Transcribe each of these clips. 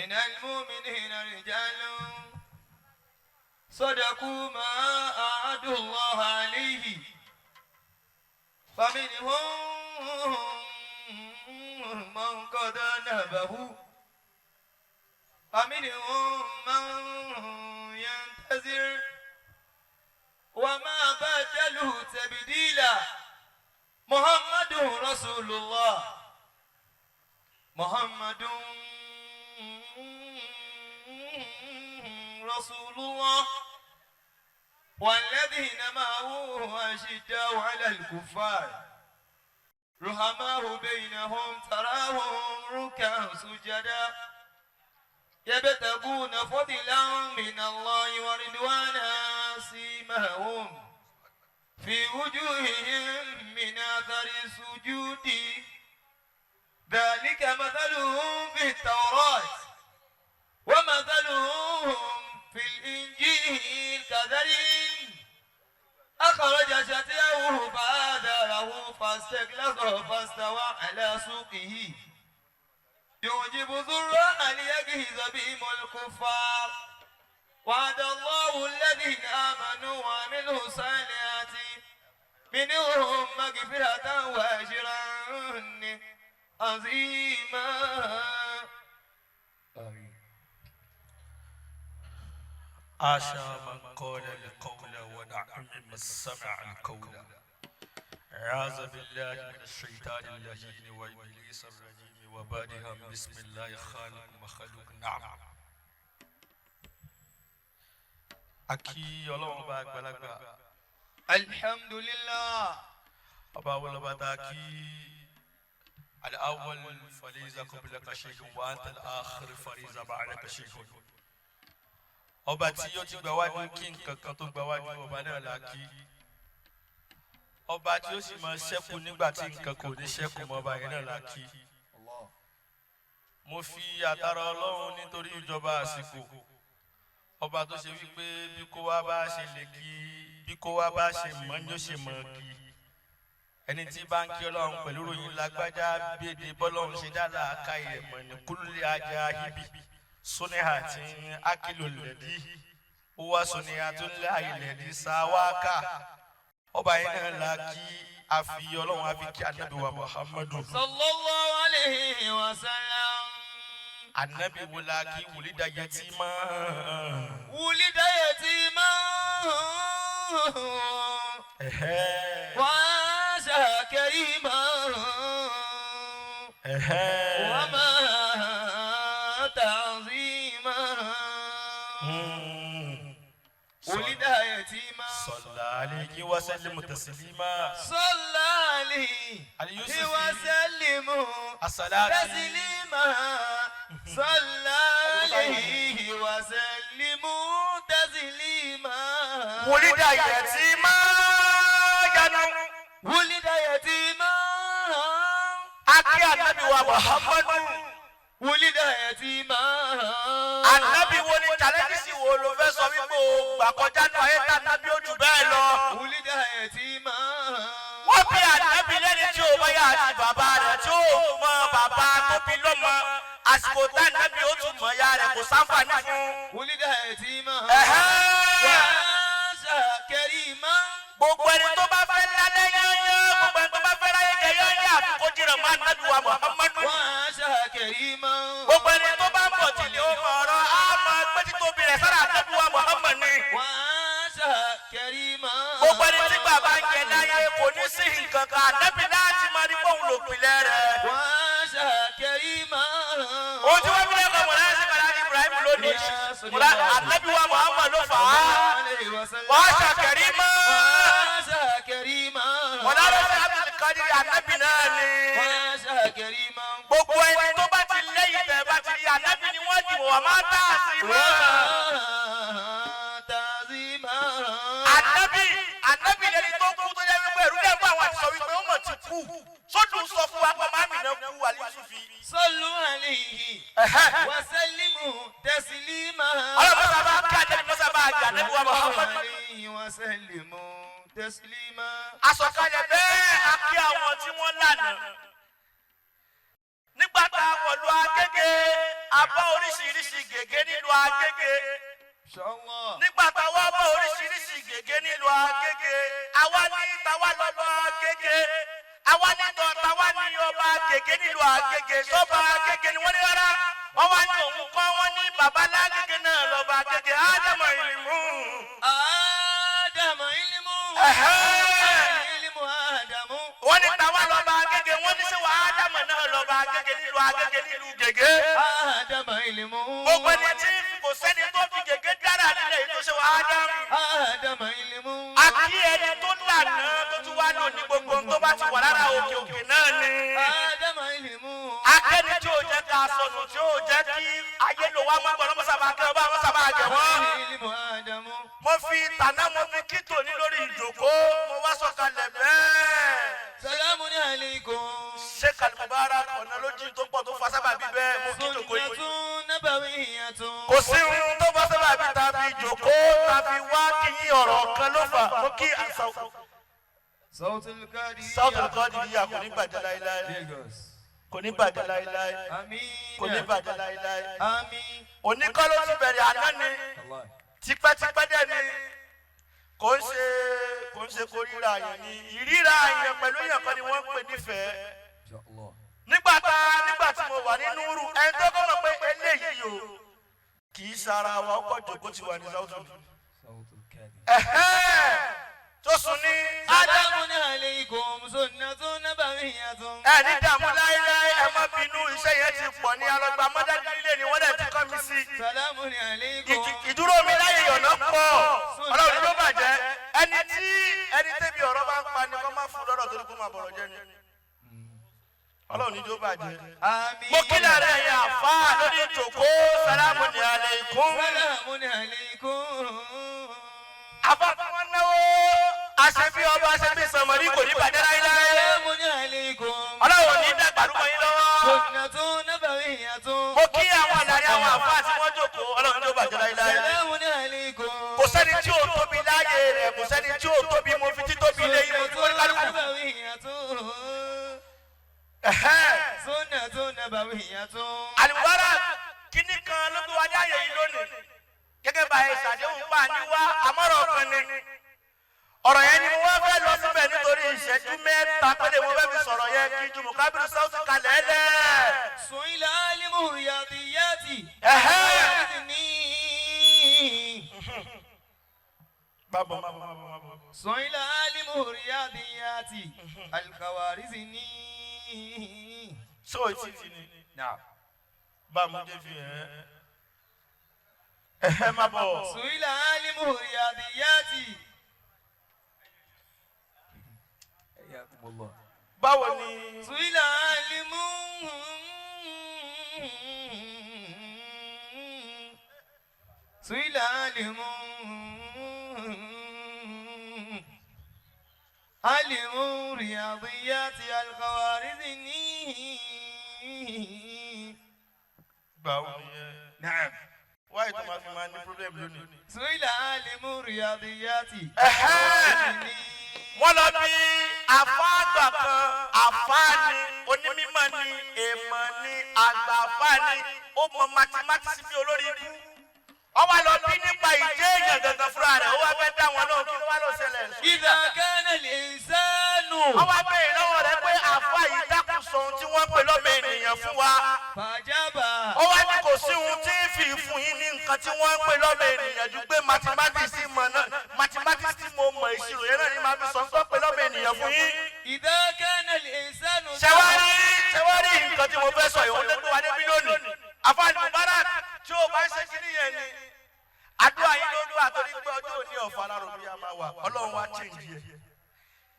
من المؤمنين رجال صدقوا ما عاهدوا الله عليه فمنهم من قضى نهبه ومنهم من ينتظر وما بدلوا تبديلا. محمد رسول الله، محمد رسول الله والذين معه أشداء على الكفار رحماء بينهم تراهم ركعا سجدا يبتغون فضلا من الله ورضوانا سيماهم في وجوههم من أثر السجود. ذلك مثلهم في التوراة ومثلهم في الإنجيل كزرع أخرج شطأه فآزره فاستغلظ فاستوى على سوقه يعجب الزراع ليغيظ بهم الكفار. وعد الله الذين آمنوا وعملوا الصالحات منهم مغفرة وأجرا عظيما. آمين. عاشا من قال القول ونعم من سمع القول. أعوذ بالله من الشيطان اللعين وإبليس الرجيم وبادئا بسم الله خالق مخلوق. نعم. A kí Ọlọ́run bá àgbàlagbà. الحمد لله. Ọba wo lọba tá a kí? الأول فليس قبلك شيء وأنت الآخر فليس بعدك شيء. Ọba tí ó ti gbà wájú kí nǹkan kan tó gbà wájú, ọba náà la kí. Ọba tí ó sì máa ṣẹ́kù nígbà tí nǹkan kò ní ṣẹ́kù mọ́, ọba yẹn náà la kí. Mo fi àtàrà Ọlọ́run nítorí ìjọba àsìkò, ọba tó ṣe wípé bí kó wá bá ṣe lè kí, bí kó wá bá ṣe mọ́ ní ó ṣe mọ́ kí. Ẹni tí bá ń kí Ọlọ́run pẹ̀lú ròyìn lágbájá bèdè bọ́lọ́run ṣe dá làákà ìrẹ̀mọ̀ ní kúlẹ̀ ajá ibi sóníhà tí akílò lẹ̀dí ó wá sóníhà tó ń lé àìlẹ̀dí sáwáká. Ọba yẹn náà la kí. Àfi Ọlọ́run, àfi kí Anabi wa Muhammadu. صلى الله عليه وسلم. Anabi wo la kí? ولد يتيما. ولد يتيما وعاش كريما ومات عظيما. ولد يتيما. صلى عليه وسلم تسليما. صلى عليه اليوسفي. وسلم الصلاة. تسليما. صلى عليه وسلم تسليما. ولد يتيما yanu. ولد يتيما. A kí Anabi wa Muhammadu. ولد يتيما. Anabi wo ni challenges wo ló fẹ́ sọ wípé o gbà kọjá ní ayé tá Anabi ó jù bẹ́ẹ̀ lọ? ولد يتيما. Wọ́n bí Anabi lẹ́ni tí o báyà àti bàbá rẹ̀, tí o mọ bàbá tó bí lọ́mọ. Àsìkò tá Anabi ó tún mọ̀ ya rẹ̀, kò sáǹfààní fún. ولد يتيما. وعاش كريما. Gbogbo ẹni tó bá fẹ́ lálẹ́ yányán, gbogbo ẹni tó bá fẹ́ láyé jẹ yányán, àfi kó jìnnà mọ́ Anabi wa Muhammadu. وعاش كريما. Gbogbo ẹni tó bá ń bọ̀ tí lè ó mọ̀ ọ̀rọ̀ á máa gbé títóbi rẹ̀ sára Anabi wa Muhammad ni. وعاش كريما. Gbogbo ẹni tí bàbá ń jẹ láyé kò ní sí nǹkan kan, Anabi láti máa ní fóun lòpìlẹ̀ rẹ̀. وعاش كريما. Ohun tí wọ́n fi lẹ́kọ̀ọ́ mọ̀lá sí kàlá ní Ibrahim lónìí, mọ̀lá Anabi wa Muhammad ló fà á. عليه وسلم. وعاش كريما. وعاش كريما. Mọ̀lá ló fi Abdul Qadir, Anabi náà ni. وعاش كريما. Gbogbo ẹni tó bá ti lẹ́yìn tẹ̀ bá ti rí Anabi ni wọ́n dìbò wọ́n máa tà sí mọ́. ومات عظيما. Anabi lẹni tó kú tó jẹ́ wípé ẹ̀rú dẹ̀ fún àwọn àti sọ wípé ó mọ̀ ti kú sódù sọ fún wa pé màmí náà kú àlísùfì. صلوا عليه وسلموا تسليما. Ọlọ́mọ sábà kí Anabi mọ́sá bá àjà Anabi wa Muhammad. عليه وسلموا تسليما. Asọ̀kalẹ̀ bẹ́ẹ̀, a kí àwọn tí wọ́n lànà nígbà tá a wọ̀lú Agége. A bá oríṣiríṣi gègé nílùú Agége. Nígbà táwa bá oríṣiríṣi gègé nílùú Agége, àwa ní táwa lọ́ba Agége. Àwa ní tọ́ táwa ní ọba gègé nílùú Agége. Sọ́ba Agége ni wọ́n ní rárá. Wọ́n wá ní òun kọ́ wọ́n ní bàbá lágége náà lọ́ba Agége. Ádámù ìlímù. Ádámù ìlímù. Ìlímù Ádámù. Wọ́n ní táwa lọ́ba Agége. Wọ́n ní sẹ́wọ̀n Ádámù náà lọ́ba Agége nílùú Agége nílùú gègé. Ádámù ìlímù. Gbogbo ẹni tí kò sẹ́ni tó fi gègé dára nílẹ̀ yìí tó ṣe wà Ádámù. Ádámù ìlímù. Àkí ẹni tó lànà tó tún wá lò ní gbogbo ohun tó bá ti wà lára òkè òkè náà ni. Ádámù ìlímù. Akẹ́ni tí ò jẹ́ ká sọnù tí ò jẹ́ kí ayé lò wá mọ́ gbọ́dọ̀ mọ́sàbà kẹ́ ọba mọ́sàbà jẹ̀ wọ́n. Ìlímù Ádámù. Mo fi tàná mo fi kító ní lórí ìjòkó mo wá sọ̀kalẹ̀ bẹ́ẹ̀. Salamun alaykum. Sheikh Al-Mubarak ọ̀nà lójú tó pọ̀ tó fa sábàbí bẹ́ẹ̀ mo kí ìjòkó yìí. Sunnatun nabawiyyatun. Kò sí ohun tó bá sábàbí tàbí ìjòkó tàbí wá kí yín ọ̀rọ̀ kan ló fà mo kí àṣà Sautul Qadiriyya. Sautul Qadiriyya kò ní bàjẹ́ láéláé. Lagos. Kò ní bàjẹ́ láéláé. Àmín. Kò ní bàjẹ́ láéláé. Àmín. Òní kọ́ ló ti bẹ̀rẹ̀ àná ni Allah. tipẹ́tipẹ́ dẹ̀ ni kò ń ṣe kó ríra àyàn ni ìríra àyàn pẹ̀lú èèyàn kan ni wọ́n ń pè nífẹ̀ẹ́. Inshallah. Nígbà tí mo wà nínú rú ẹni tó kọ́ mọ̀ pé eléyìí o kì í sara wa ọkọ̀ jòkó ti wà ní Sautul. Sautul Qadiriyya. Ẹ̀hẹ́n tó sùn ní Ádámù. Salamun alaykum. Sunnatun nabawiyyatun. Ẹ ní dààmú láéláé ẹ má bínú iṣẹ́ yẹn ti pọ̀ ní alọ́gbà mọ́dájú ilé ni wọ́n dẹ̀ ti kọ́ mi sí. Salamun alaykum. Ìdúró mi láyé ọ̀nà pọ̀ ọlọ́run ló bàjẹ́ ẹni tí ẹni tẹ́bi ọ̀rọ̀ bá ń pa ni kọ́ máa fún lọ́rọ̀ torí kó máa bọ̀rọ̀ jẹ́ ni ọlọ́run ní jó bàjẹ́. Àmín. Mo kí lára ẹ̀yin àfáà lórí ìjòkó salamun alaykum. Salamun alaykum. Àfáà tí wọ́n náwó aṣẹ́bí ọba aṣẹ́bí sọmọdé kò ní bàjẹ́ láéláé. Salamun alaykum. Ọlọ́run ní dàgbàrúmọ yín lọ́wọ́. Sunnatun nabawiyyatun. Mo kí àwọn àlàyé àwọn àfáà tí wọ́n jókòó ọlọ́run tó bàjẹ́ láéláé. Salamun alaykum. Kò sẹ́ni tí ò tóbi láàyè rẹ̀ kò sẹ́ni tí ò tóbi mo fi títóbi lé yín mo fi wọ́n kálukú. Nabawiyyatun. Ẹ̀hẹ́n. Sunnatun nabawiyyatun. Al-Mubarak kíní kan ló gbé wa ní àyè yìí lónìí gẹ́gẹ́ bá ẹ ṣàdéhùn pa níwá àmọ́rọ̀ kan ni ọ̀rọ̀ yẹn ni mo wá fẹ́ lọ síbẹ̀ nítorí ìṣẹ́jú mẹ́ta péré mo fẹ́ fi sọ̀rọ̀ yẹn kí ju Mukabiru Sauti kalẹ̀ ẹ̀ lẹ̀. Su'ila alimu riyadiyati. Ẹ̀hẹ́n. Ní. Bábọ̀ bábọ̀ bábọ̀ bábọ̀. Su'ila alimu riyadiyati. Al-Khawarizmi. Sọ etí ti ni. Naam. Bá a mú dé fi hàn. Ẹ̀hẹ́ má bọ̀. Su'ila alimu riyadiyati. Hayyakumullah. Báwo ni. Su'ila alimu. Su'ila alimu. Alimu riyadiyati al-Khawarizmi. Báwo ni yẹn. Naam. Wáyé tó máa fi máa ní problem lónìí. Su'ila alimu riyadiyati. Ẹ̀hẹ́n. Wọ́n lọ bí àfáàgbà kan àfáà ni onímọ̀ ni èèmọ̀ ni àgbà àfáà ni ó mọ mathematics bí olórí ibú. Wọ́n wá lọ bí nípa ìjẹ́ èèyàn gangan fúnra rẹ̀ ó wá fẹ́ dá wọn lóhùn kí ló wá lọ ṣẹlẹ̀. Idha kana al-insanu. Wọ́n wá béèrè lọ́wọ́ rẹ̀ pé àfáà yìí dákun sọ ohun tí wọ́n pè lọ́mọ ènìyàn fún wa. Fàjábà. Ó wá ní kò sí ohun tí ń fi fún yín ní nǹkan tí wọ́n ń pè lọ́mọ ènìyàn ju pé mathematics mọ̀ náà mathematics tí mo mọ̀ ìṣirò yẹn náà ni màá fi sọ ń pè lọ́mọ ènìyàn fún yín. Idha kana al-insanu. Ṣẹwárí nǹkan tí mo fẹ́ sọ yìí òun ló gbé wa débi lónìí. Àfáàní Mubarak tí ó bá ń ṣe kíní yẹn ni. Àdúrà yín ló dúrà torí pé ọjọ́ òní ọ̀fà alárò bí a máa wà. Ọlọ́run wá change yẹ.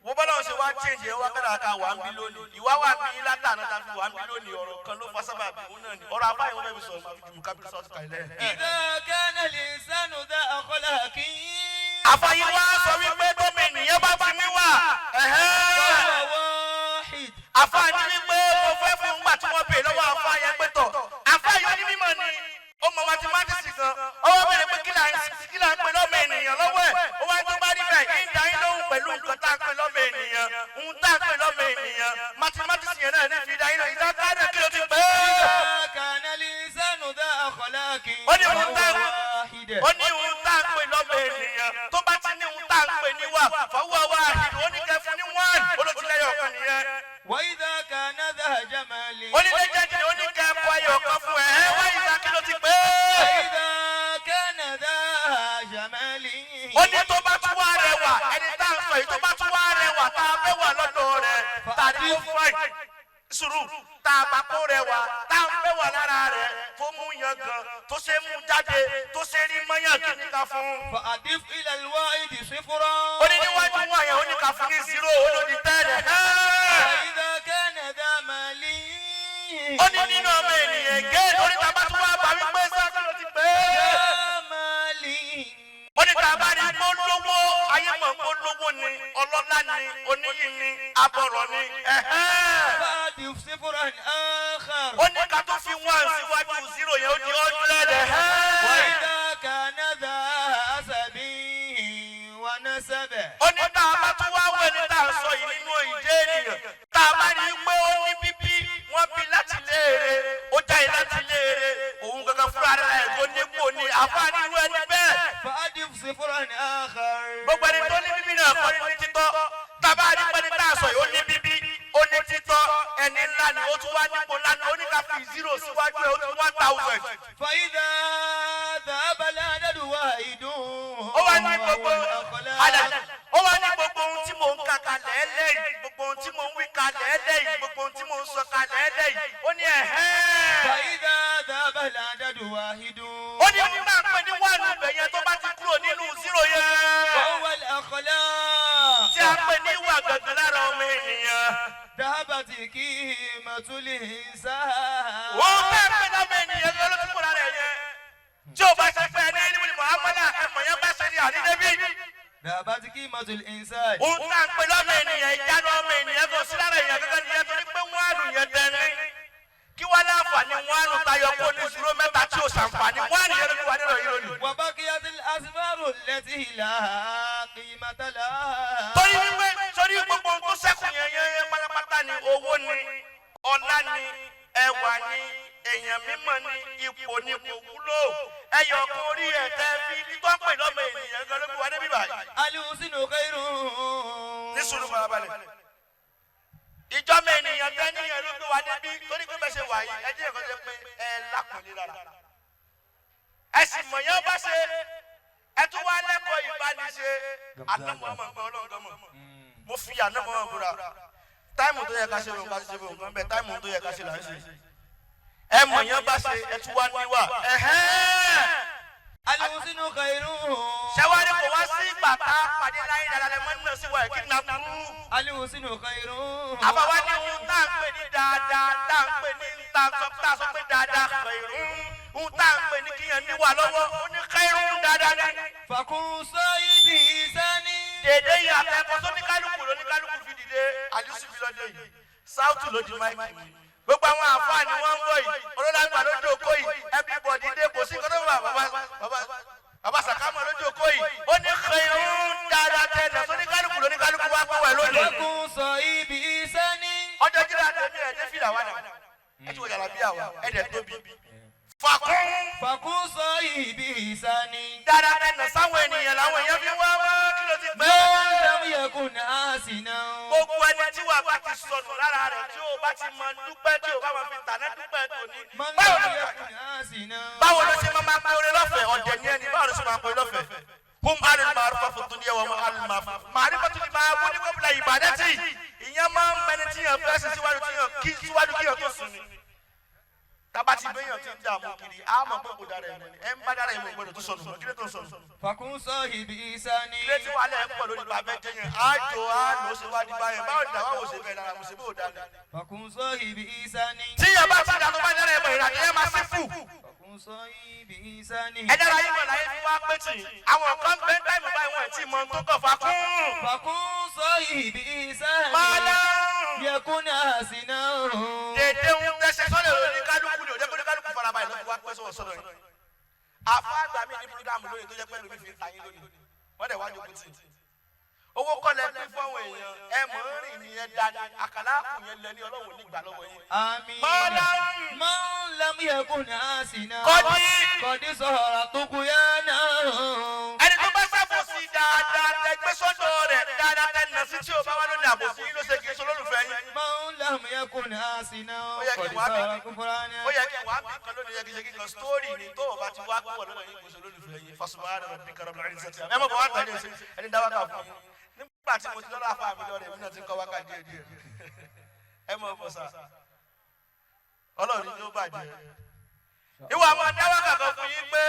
Wo bọ́lá òun ṣe wá change yẹ wá kẹ́dà ká wà ń bí lónìí. Ìwá wà bí látàná ta fi wà ń bí lónìí ọ̀rọ̀ kan ló fa sábàbí òun náà ni. Ọ̀rọ̀ afáyín wọn fẹ́ fi sọ̀rọ̀ máa fi ju Mukabiru Sauti kalẹ̀. Idha kana al-insanu dha akhlaqin. Àfáyín wá sọ wípé gómìnà ènìyàn bá fi mí wà. Ẹ̀hẹ́n. Fahuwa wahid. Àfáàní wípé mo fẹ́ fún gbà tí wọ́n bèè lọ́wọ́ àfáà yẹn pé tọ̀. Àfáà yẹn ní mímọ̀ ni ó mọ mathematics gan. Ó wá bẹ̀rẹ̀ pé kí là ń pè lọ́mọ ènìyàn lọ́wọ́ ẹ̀. Ó wá tó bá rí bẹ́ẹ̀ kí n dá yín lóhùn pẹ̀lú nǹkan tá à ń pè lọ́mọ ènìyàn. Ohun tá à ń pè lọ́mọ ènìyàn. Mathematics yẹn náà ní fi dá yín lóhùn. Ìdá káàdà kí ló ti pẹ́. Idha kana al-insanu Ó ní ohun tá à ń pè lọ́mọ ènìyàn, tó bá ti ní ohun tá à ń pè níwà, فهو واحد, ó ní kẹ́ fún ní one, olótìlẹ́yọ̀ ọ̀kan nìyẹn. وإذا كان ذا جمال. Ó ní méjèèjì, ó ní kẹ́ fọ ẹyọ kan fún ẹ. Ẹ wá ìgbà kí ló ti pé. وإذا كان ذا جمال. Ó ní tó bá tún wá rẹwà, ẹni tá à ń sọ yìí, tó bá tún wá rẹwà, tá a fẹ́ wà lọ́dọ̀ rẹ̀, tàbí ó fún ẹ̀ sùúrù, tá a bá kó rẹwà, tá a fẹ́ wà lára rẹ̀, tó mú yan gan, tó ṣe mú jáde, tó ṣe rí mọ́yàn, kí ni ká fún? فأضف إلى الواحد صفرا. Ó ní níwájú wọn yẹn, ó ní ká fún ní zero, ó ló di tẹ́lẹ̀. وإذا كان ذا مال. Ó ní nínú ọmọ ènìyàn gé, ó ní tá a bá tún wá bá wípé sáà ló ti pé. ذا مال. Ó ní tá a bá rí kó lówó, ayé mọ̀ kó lówó ni, ọlọ́lá ni, oníyì ni, abọ̀rọ̀ ni. فأضف صفرا آخر. Ó ní ká tó fi one síwájú zero yẹn, ó di 100. وإذا كان ذا حسب ونسب. Ó ní tá a bá tún wá wẹ̀ ní tá a sọ yìí nínú ìjẹ́ ènìyàn, tá a bá rí i pé ó ní bíbí, wọ́n bí láti léèrè, ó jáde láti léèrè, òun gangan fúnra rẹ̀ kò nípò ní àfáàní irú ẹni bẹ́ẹ̀. فأضف صفرا آخر. Gbogbo ẹni tó ní bíbí náà kọ́ ní títọ́. Tábà ní pẹ́ni tá a sọ yìí, ó ní bíbí, ó ní títọ́, ẹni ńlá ni, ó tún wá nípò ńlá ni, ó ní ká fi zero síwájú ẹ̀, ó tún 1,000. فإذا ذهب العدد واحد. Ó wá ní gbogbo àdà, ó wá ní gbogbo ohun tí mò ń kà kalẹ̀ ẹlẹ́yìí, gbogbo ohun tí mò ń wí kalẹ̀ ẹlẹ́yìí, gbogbo ohun tí mò ń sọ kalẹ̀ ẹlẹ́yìí, ó ní ẹ̀hẹ́n. فإذا ذهب العدد واحد. Ó ní ohun náà pè ní one ibẹ̀ yẹn, tó bá ti kúrò nínú zero yẹn, وهو الأخلاق. tí a pè ní ìwà gangan lára ọmọ ènìyàn, ذهبت قيمة الإنسان. Wọ́n bẹ́ẹ̀ pé lọ́mọ ènìyàn ló ti kúrò lára ẹ̀ yẹn. Tí o bá ṣe fẹ́ ní ẹni wọ́n Muhammadu ẹ̀mọ̀ yẹn bá ṣe ní àdídébí. ذهبت قيمة الإنسان. Òun tá à ń pè lọ́mọ ènìyàn, ìjánu ọmọ ènìyàn kò sí lára èèyàn kankan nìyẹn, torí pé wọ́n àrùn yẹn dẹni. Kí wọ́n láǹfààní wọ́n àrùn tayọ kó ní zero mẹ́ta tí o ṣàǹfààní wọ́n àrùn yẹn ló fi wà nínú yìí lónìí. وبقيت الأصفار التي لا قيمة لها. Torí wípé torí gbogbo ohun tó ṣẹ́kù yẹn yẹn yẹn pátápátá ni, owó ni, ọlá ni, ẹwà ni, èèyàn mímọ́ ni, ipò ni, kò wúlò. Ẹyọ kan orí ẹ̀ tẹ́ fi títọ́ pè lọ́mọ ènìyàn gan ló fi wà débi báyìí. الحسن خير. Ní sùúrù, farabalẹ̀. Ìjọba ènìyàn tẹ́ níyẹn ló gbé wa débi, torí pé bẹ́ẹ̀ ṣe wà yìí, ẹ jẹ́ nǹkan tó pé ẹ lápọ̀nlé lára. Ẹ sì mọ̀ yẹn bá ṣe, ẹ tún wá lẹ́kọ̀ọ́ ìbániṣe. Ànámọ̀ ọmọ ìgbà ọlọ́run gan mọ̀. Mo fi ànámọ̀ ọmọ búra. Time tó yẹ ká ṣe nǹkan ṣe nǹkan bẹ́ẹ̀, time tó yẹ ká ṣe là ń ṣe. Ẹ mọ̀ yẹn bá ṣe, ẹ tún wá níwà. Ẹ̀hẹ́n. الحسن خير. Ṣẹ́wárí kò wá sí ìgbà tá a pàdé láyé dáadáa lẹ́mọ́ nínú sí wa ẹ̀ kí n náà kú. الحسن خير. Àbáwá ní ohun tá à ń pè ní dáadáa, tá à ń pè ní tá a sọ pé dáadáa, khairun, ohun tá à ń pè ní kíyàn níwà lọ́wọ́, ó ní khairun, dáadáa ní. فكن صاحب إحسان. Dèdè yìí àtẹ̀kọ́ sóníkálukú lóníkálukú fi dìde, àlùsù fi lọ́dẹ yìí, sáùtù ló di mic. Gbogbo àwọn àfáà ni wọ́n ń bọ̀ yìí, olólàgbà lójú òkó yìí, everybody dé, kò sí nǹkan tó bá bàbá bàbá bàbá sàkámọ̀ lójú òkó yìí. Ó ní khairun, dáadáa tẹ̀lé sóníkálukú lóníkálukú wá pọ̀ wẹ̀ lónìí. فكن صاحب إحسان. Ọjọ́ jíra tẹ̀mí ẹ̀ dé fìlà wà náà, ẹ ti wọ yàrá bí àwa ẹ̀ dẹ̀ tóbi. فكن. فكن صاحب إحسان. Dáadáa tẹ̀nà sáwọn ènìyàn làwọn èèyàn fi wá wá kí ló ti pẹ́. من لم يكن حسنا. Gbogbo ẹni tí wàá bá ti sọnù lára rẹ̀, tí o bá ti mọ dúpẹ́, tí o bá máa fi tàná dúpẹ́ tòní. من Báwo لم ló يكن حسنا. Báwo ló ṣe máa pe oore lọ́fẹ̀ẹ́? Ọ̀dẹ̀ ní ẹni, báwo ló ṣe máa pe oore lọ́fẹ̀ẹ́? هم أهل المعرفة في الدنيا وهم أهل المعرفة معرفة المعبود قبل عبادته. Ìyẹn máa ń mẹni tí yẹn fẹ́ sí síwájú tí yẹn kí síwájú kí yẹn tó sùn ni. Tábà ti gbéyàn tí ń dààmú kiri, á mọ̀ pé kò dára ẹ̀ mọ́ ni. Ẹ̀ ń bá dára ẹ̀ mọ̀ gbọ́dọ̀ tó sọnù mọ́. Kí ló tó sọnù? فكن صاحب إحسان. Ilé tí wàhálà ẹ̀ pọ̀ lórí bàbá jẹ́ yẹn, ájò á lò ó ṣe wá di báyẹn. Báwo ni dàwa wò ṣe fẹ́ dára mo ṣe bó dára? فكن صاحب إحسان. Tí yẹn bá ti dà tó bá dára ẹ̀ mọ̀, ìrìnàjò yẹn máa sí fù. فكن صاحب إحسان. Ẹ dára yín mọ̀ láyé fi wá pé tì. Àwọn kan bẹ́ẹ̀ time báyìí, wọ́n ti mọ ohun tó kọ̀ fà kún. فكن صاحب إحسان. Máa يكن حسنا. Dèdè ń tẹ́sẹ̀ sọ́dọ̀ lórí kálukú ni ò jẹ́ kó ní kálukú farabalẹ̀ ló fi wá pẹ́ sọ̀rọ̀ sọ́dọ̀ yìí. Àfa àgbà mi ní program lónìí tó jẹ́ pé lómi fi ń ta yín lónìí. Wọ́n dẹ̀ wá jókòó tì. Owó kọ́lẹ̀ pín fáwọn èèyàn, ẹ mọ̀ ń rìn ní ẹ dání, àkàlà kù yẹn lẹ ní ọlọ́run nígbà lọ́wọ́ yín. آمين. Mọ́lá. من لم يكن حسنا. قد. قد صار طغيانا. gbé sọ́dọ̀ rẹ̀ dáadáa tẹ́ nà sí tí o bá wá lónìí àbòsí yín ló ṣe kì í ṣe olólùfẹ́ yín. من لم يكن حسنا Ó yẹ kí قد wàá صار bí كفرانا. ó yẹ kí wàá bí kan lónìí, yẹ kí ṣe kíkan sítórì ni tó o bá ti wá kúwọ̀ lọ́dọ̀ yín kò ṣe olólùfẹ́ yín. Fasubaara rẹ̀ bí karabula ẹni sẹ́tì ẹ mọ̀ bọ̀ wá tẹ̀lé ṣe ẹni dá wákà fún yín nígbà tí mo ti lọ́dọ̀ àfa mi lọ́rẹ̀ mi náà ti ń kọ́ wákà díẹ̀ díẹ̀. Ẹ mọ̀ bọ̀ sà, ọlọ́run ni ó bàjẹ́. Ìwà máa dá wákà kan fún yín pé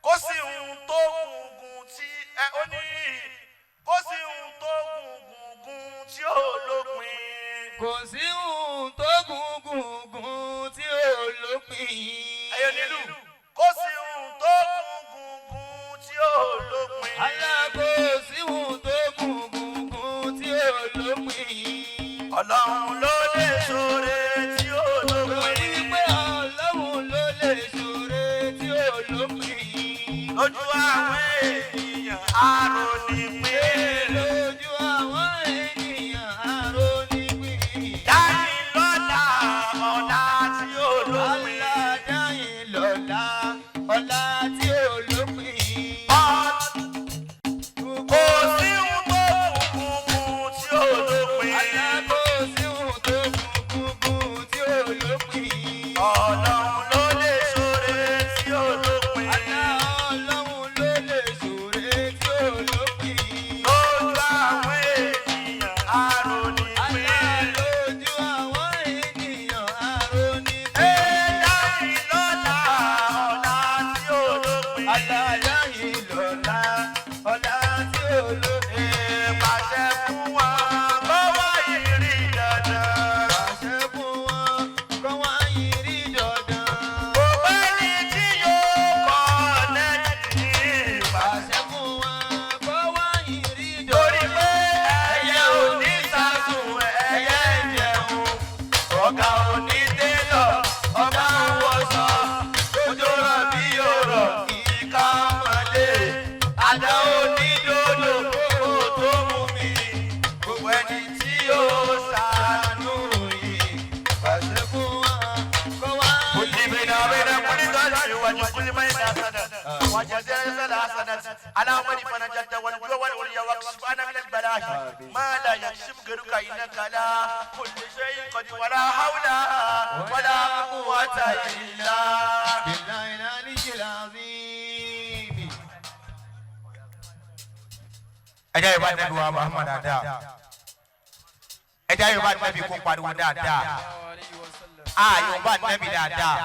kó sì ń tó gungun tí ẹ ó ní kó sì ń tó gungun tí ó lópin. Kò sí ohun tó gùn gùn gùn tí ò lópin. Ẹyọ nílùú, kó sì ń tó gungun tí ó lópin. Àlá kò sí ohun tó gùn gùn gùn tí ò lópin. Ọlọ́run ló lè ṣoore tí ó Torí lópin. pé Ọlọ́run ló lè ṣoore tí ò lópin. Lójú àwọn ènìyàn arónípin. Lójú àwọn ènìyàn arónípin. Dání lọ́la ọ̀la tí ó lópin. Àlá dáyìn lọ́la ọ̀la tí ò lópin. Kò sí ohun tó gungun tí ó lópin. Àlá kò sí ohun tó gùn gùn tí ò lópin. Ọlọ́run ló lè ṣoore tí ó lópin. Àlá Ọlọ́run ló lè ṣoore tí ò lópin. Lójú àwọn ènìyàn arónípin. Àlá lójú àwọn ènìyàn arónípin. Dání lọ́la ọ̀la tí ó lópin. Àlá dáyìn lọ́la ọ̀la tí ò lópin. Pàṣẹ fún wọn kọ́wọ́ ìrì dandan. Pàṣẹ fún wọn kọ́ wá yìí rí dandan. Kò bẹ́ni tí yóò kọ́ lẹ́yìn ìpàṣẹ. Pàṣẹ fún wọn kọ́ wá yìí rí Torí dandan. pé ẹyẹ ò ní sásùn, ẹyẹ jẹun. Ọ̀gá ò ní télọ̀, ọba ń wọṣọ. Ojú rọ̀ bí òrọ̀, ìka mọ̀lé. Àdá ò ní dòdò, kó tó mú mi. Gbogbo ẹni tí yóò ṣàánú yìí. Pàṣẹ fún wọn kọ́ wá yìí rí ما لا يكشف غيرك انك على كل شيء قدير ولا حول ولا قوة الا بالله العلي العظيم. Ẹ jẹ́ Yorùbá nẹ́bí wa Muhammad dáadáa. Ẹ jẹ́ Yorùbá nẹ́bí kó pariwo dáadáa. A Yorùbá nẹ́bí dáadáa.